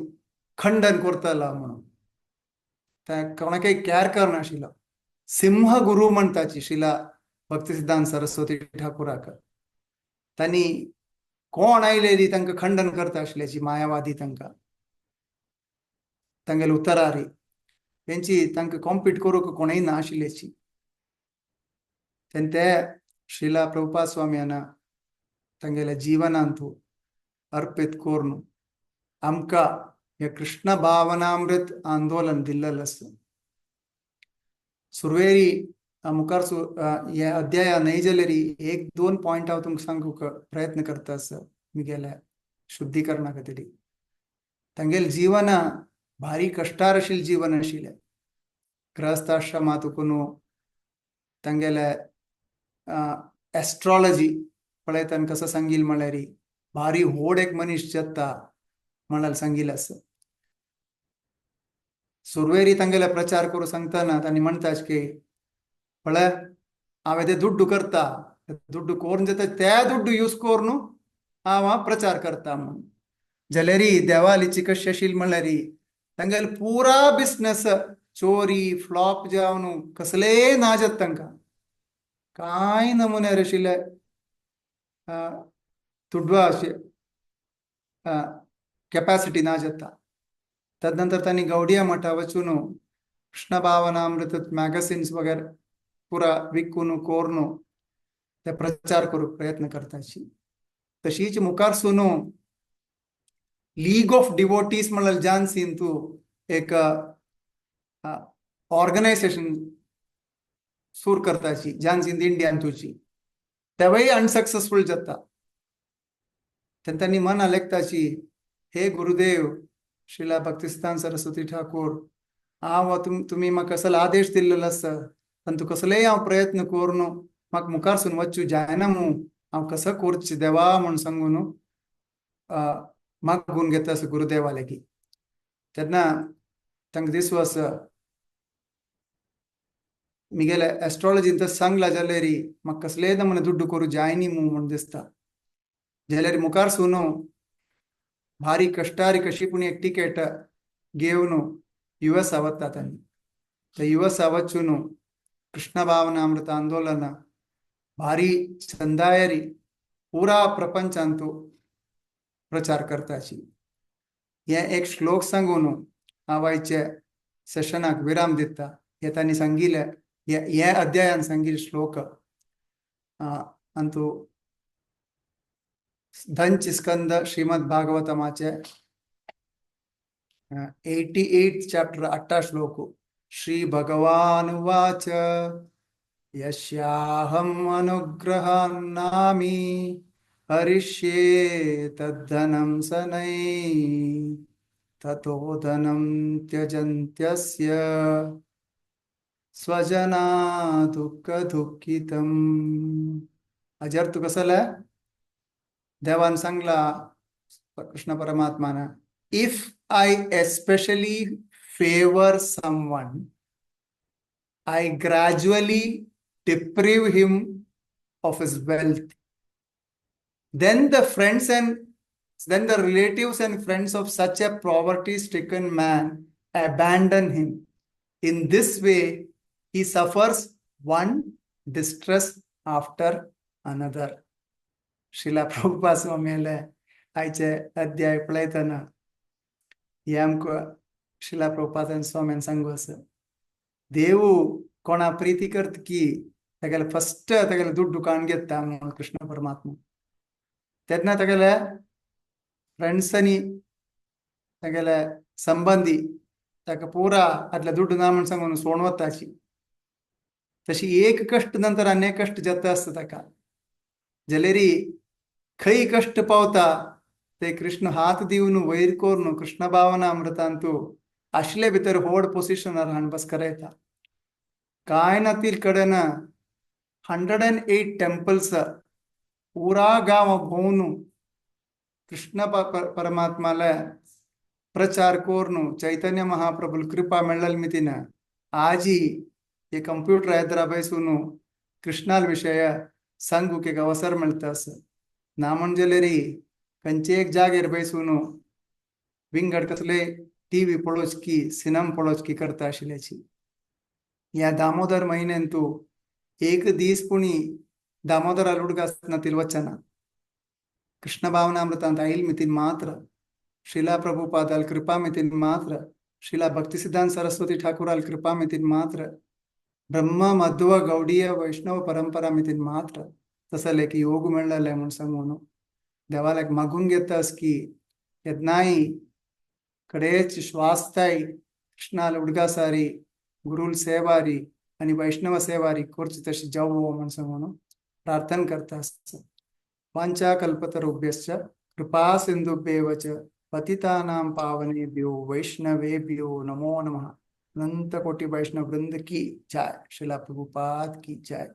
खंडन करतलो म्हणून. त्या कोणाकय कॅर करनाशिल्लो. सिंह गुरु म्हणटाची श्रीला भक्ती सिद्धांत सरस्वती ठाकुराक. तांणी कोण आयलेली तांकां खंडन करता आशिल्ल्याची मायावादी, तांकां तांगेले उतरारी तेंची तांकां कॉम्पीट करूंक कोणूय ना आशिल्ल्याची. ते श्रीला प्रभुपाद स्वामीयान तांगेल्या जीवनांतू अर्पित करून आमकां हे कृष्ण भावनामृत आंदोलन दिल्लेलें आसा. सुरवेरी मुखार हे अध्याया न्हय जाल्यार एक दोन पॉयंट हांव तुमकां सांगूंक प्रयत्न करता आसा मिगेल्या शुद्धीकरणा खातीर. तांगेलें जीवन भारी कश्टार आशिल्लें जीवन आशिल्लें. गृहस्थाश्रमांतून तांगेले एस्ट्रॉलॉजी पळयतान कसो सांगील म्हळ्यार भारी व्हड एक मनीस जाता म्हळ्यार सांगील आसा. सुरवेरी तांगेले प्रचार करूं सांगतना तांणी म्हणटा की, पळय, हांवें ते दुड्डू करता, दुड्डू करून जाता, ते दुड्डू यूज करून हांव प्रचार करता म्हणून. जाल्यारी देवालीची कशी आशिल्ली म्हणल्यार तांगेले पुरा बिजनस चोरी फ्लॉप जावन कसलेय ना जाता. तांकां कांय नमुन्यार आशिल्ले दुडवा अशें कॅपॅसिटी ना जाता. तदनंतर तांणी गौडिया मठा वचून कृष्ण भावनामृत मॅगझिन्स वगैरे पुरा विकून कोरून ते प्रचार करूंक प्रयत्न करताची. तशीच मुखार सून लीग ऑफ डिवोटीज म्हणल्यार जानसीन तूं एक ऑर्गनायझेशन सूर करताची झांसी इंडियान तुची तेवय अनसक्सेसफुल जाता. तेंच्यांनी मन आलेखताची, हे गुरुदेव श्रीला भक्तिस्थान सरस्वती ठाकूर, हांव तुमी म्हाका कसलो आदेश दिल्लेलो आसा पण तूं कसलेय हांव प्रयत्न करून म्हाका मुखारसून वच्चू जायना मू, हांव कसो करचें देवा म्हूण सांगून मागून घेता आसा गुरुदेवा लागीं. तेन्ना तांकां दिसू आसा मिगेले एस्ट्रोलॉजीन तर सांगला जाल्यार म्हाका कसलेय नमुने दुड्डू करूं जायनी मू म्हूण दिसता. जाल्यार मुखार सून भारी कश्टारी कशी पूण एक टिकेट घेवन युएस वता तांणी. ते युएस वचून कृष्ण भावनामृत आंदोलन भारी चंदायरी पुरा प्रपंचांतु प्रचार करताची. हे एक श्लोक सांगून हांव आयचे सेशनाक विराम दिता. हे तांणी सांगिल्ले हे अध्यायान सांगिल्ले श्लोक अंतु धंच स्कंद श्रीमद भागवतमाचे 88 चॅप्टर 8 श्लोक. श्री भगवान उवाच यस्याहम् अनुग्रहान्नामि हरिष्ये तद्धनं शनै ततो धनं त्यजन्त्यस्य स्वजना दुःख दुःखितम्. हाजेर तूं कसले देवान सांगला Krishna परमात्मान, if I especially favour someone, I gradually deprive him of his wealth. Then the friends and then the relatives and friends of such a poverty-stricken man abandon him. In this way, he suffers one distress after another. Srila Prabhupada स्वामीले आयचे अध्याय पळयतना हे आमकां श्रीला प्रभुपादान स्वाम्यान सांगू आसा, देव कोणा प्रीती करत की तागेले फस्ट तागेले दुड्डू काण घेता म्हणून कृष्ण परमात्मा. तेन्ना तागेले फ्रेंड्सांनी तागेले संबंदी ताका पुरा आदले दुड्डू ना म्हूण सांगून सोण वताची. तशी एक कश्ट नंतर अनेक कश्ट जाता आसता ताका. जाल्यारी खंय कश्ट पावता ते कृष्ण हात दिवन वयर करून कृष्ण भावना अमृतांतु आशिल्ले भितर व्हड पोजिशनार हाणबस करयता. कांय नातील कडेन 108 टेम्पल्स पुरा गांव भोंवन कृष्ण परमात्माले प्रचार करून चैतन्य महाप्रभुल कृपा मेळ्ळल मितीन आजी हे कंप्युटर एदरा बैसून कृष्णाल विषय सांगूक एक अवसर मेळटा आसा. ना म्हणजेलेरी खंयचे एक जागेर बैसून विंगड कसले टीव्ही पळोवचकी सिनेमा पळोवचकी करता आशिल्ल्याची. ह्या दामोदर म्हयन्यान तूं एक दीस पुणी दामोदरा उडगास वचना. कृष्ण भावनामृतांत आईल मितीन मात्र, श्रीला प्रभुपादाल कृपा मितीन मात्र, श्रीला भक्तिसिद्धांत सरस्वती ठाकुराल कृपा मितीन मात्र, ब्रह्म मध्व गौडीय वैष्णव परंपरा मितीन मात्र तसले की योग मेळ्ळले म्हूण सांगून देवाल्याक मागून घेतास की केन्नाय कडेच श्वासताय कृष्णाल उडगासारी गुरुल सेवारी आणि वैष्णव सेवारी करची तशी जावो म्हूण सांगून प्रार्थना करता आसता. वांछा कल्पतरुभ्यश्च कृपा सिंधुभ्येव च पतितानां पावनेभ्यो वैष्णवेभ्यो नमो नमः. अनंत कोटि वैष्णव वृंद की जय. श्रीला प्रभुपाद की जय.